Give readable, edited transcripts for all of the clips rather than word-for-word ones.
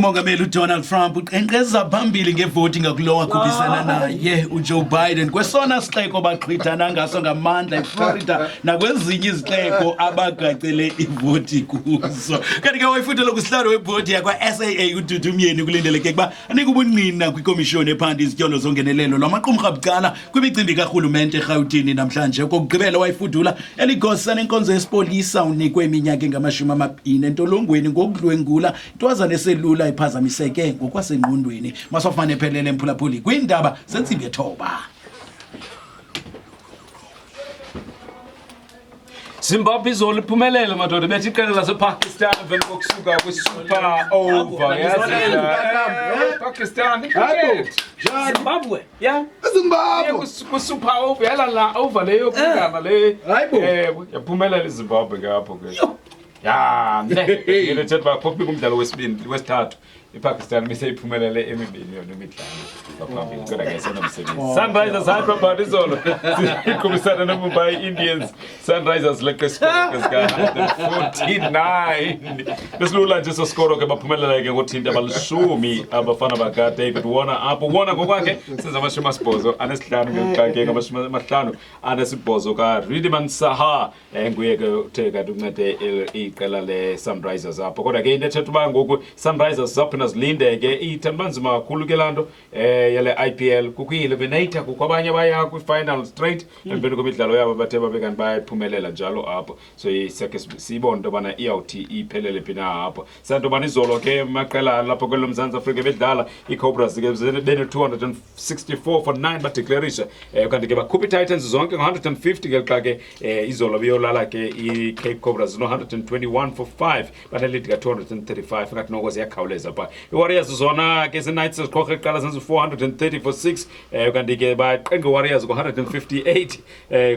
Umongameli uDonald Trump uqenqeza phambili ngevoti ngakulowo akhuphisana naye uJoe Biden kwesona sixeko baxhwithana ngaso ngamandla eFlorida nakwezinye izixeko abagacele ivoti kuzo. Kanti ke wayifutela kusihlalo webhodi yakwa-SAA uDudu Myeni kulindeleke ukuba anike ubungqina kwikomishoni ephanda izityholo zongenelelo lwamaqumrhu abucala kwimicimbi karhulumente eRhawutini namhlanje. Okokugqibela wayifudula eligosa lenkonzo yesipolisa unikwe iminyaka engama-20 entolongweni ngokudlwengula intwazana eselula iphazamiseke ngokwasengqondweni. Masofane ephelele mphulaphuli kwiindaba zentsimbi yethoba. Zimbabwe izolo iphumelele madoda bethi iqela lasePakistan emveni kokusuka kwi-super over. Yazi, Pakistan Zimbabwe. Yeah. Zimbabwe. Kwi-super over yalala over leyo kungana le. Hayibo. Yaphumelela iZimbabwe ke apho ke. Ya, ne. Ngile thetha uba phofika umdlalo wesibini wesithathu iPakistan bese iphumelele emibini yona imidlalo ngaphambili kodwa ke isenomsebenzi. Sunrisers Hyderabad izolo iqubisana noMumbai Indians. Sunrisers leqe isikoro sika-149. Besilula nje eso sikoro ke baphumelela ke ngothinta abalishumi abafana bakaDavid Warner apho. Warner ngokwakhe senza 85 ngelixa ke ngama-58 kaWriddhiman Saha. Nguye ke uthe kanti uncede iqela le-Sunrisers apho. Kodwa ke into ethetha uba ngoku Sunrisers zawuphinda zilinde ke ithanda uba nzima kakhulu ke laa nto yale IPL. Kukho i-eliminator, kukho abanye abaya kwi-final straight emveni kwemidlalo yabo bathe babe kanti bayayiphumelela njalo apho. So siyakhe siyibone into yobana iyawuthi iphelele phi na apho. Siyanto yobana izolo ke amaqela lapho kwelo Mzantsi Afrika bedlala iiCobras ke bene-264 for 9 badeclarisha. Kanti ke bakhupha iTitans zonke ngo-150 ngelixa ke izolo beyolala ke iCape Cobras zino-121 for 5 banelidi ka-235 ngathi noko ziyakhawuleza pha. IWarriors zona ke ziiKnights ziqhorha iqala zenza 430 for 6 kanti ke baqenga iWarriors ngo-158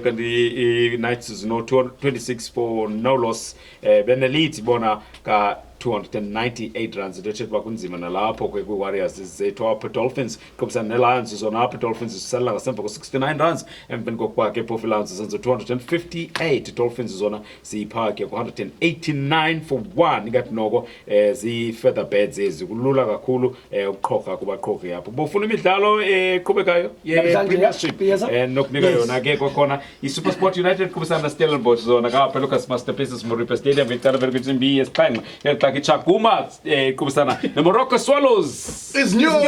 kanti iKnights zino-26 for no loss benelidi bona ka-298 runs. Into ethetha uba kunzima nalapho ke kwiiWarriors zethu apho. Dolphins qubisana neLions zona apho, Dolphins zisalela ngasemva ko-69 runs emveni kokuba ke phofu iLions zenze 258, Dolphins zona ziyipha ke ku-189 for 1. Ingathi noko zii-feather beds ezi, kulula kakhulu ukuqhorha kubaqhorhi apho. Bofuna imidlalo eqhubekayo Namhlanje, ye-Premiership yes, sir. Nokunika yona ke kwakhona i-SuperSport United qubisana neStellenbosch zona ngapha Lucas Masterpieces Moripe Stadium ngecala vele kwintsimbi yesixhenxe ngelixa ke iTshakhuma iqubisana neMoroka Swallows. Izinyoni.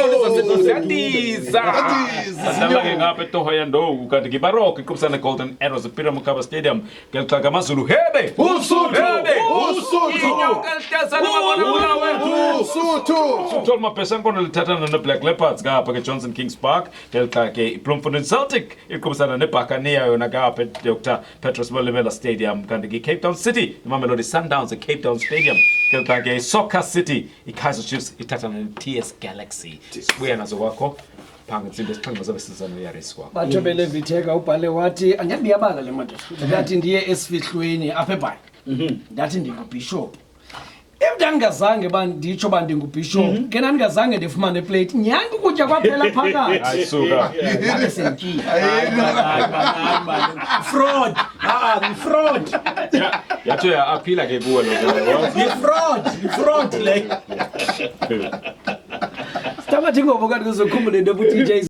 Ziyandiza. Ziyandiza, Badlala ke ngapha eThohoyandou kanti ke iBaroka iqubisana neGolden Arrows ePeter Mokaba Stadium ngelixa ke AmaZulu hebe Usuthu. Hebe! Usuthu. Inyoka elihlazana mabona bulawe. Usuthu. Usuthu olumabhesha lithathana neBlack Leopards ngapha ke Johnson Kings Park ngelixa ke iBloemfontein Celtic iqubisana neBuccaneer yona ngapha eDr Patrice Molemela Stadium kanti ke iCape Town City iMamelodi Sundowns eCape Town Stadium ngelixa ke iSoccer City iKaizer Chiefs ithathana ne-TS Galaxy. Sibuya nazo kwakho phaa ngentsimbi yesixhenxe zabe siza noYaris kwakho. Batsho belevitheka ubhale wathi andiyabala le madoda. Ndathi ndiye esifihlweni apha eBhayi. Ndathi ndingubhishophu. If ndandingazange uba nditsho uba ndingubhishophu, ke ndandingazange ndifumane iplate. Nyhani ukutya kwaphela phakathi. Hayi suka. Ndabe sendityile. Fraud. Ah, fraud. Yatsho ya-aphila ke kuwe lo nto. Yi-fraud, yi-fraud le. Sithabatha ingobo kanti kuzokhumbula into yokuthi DJ.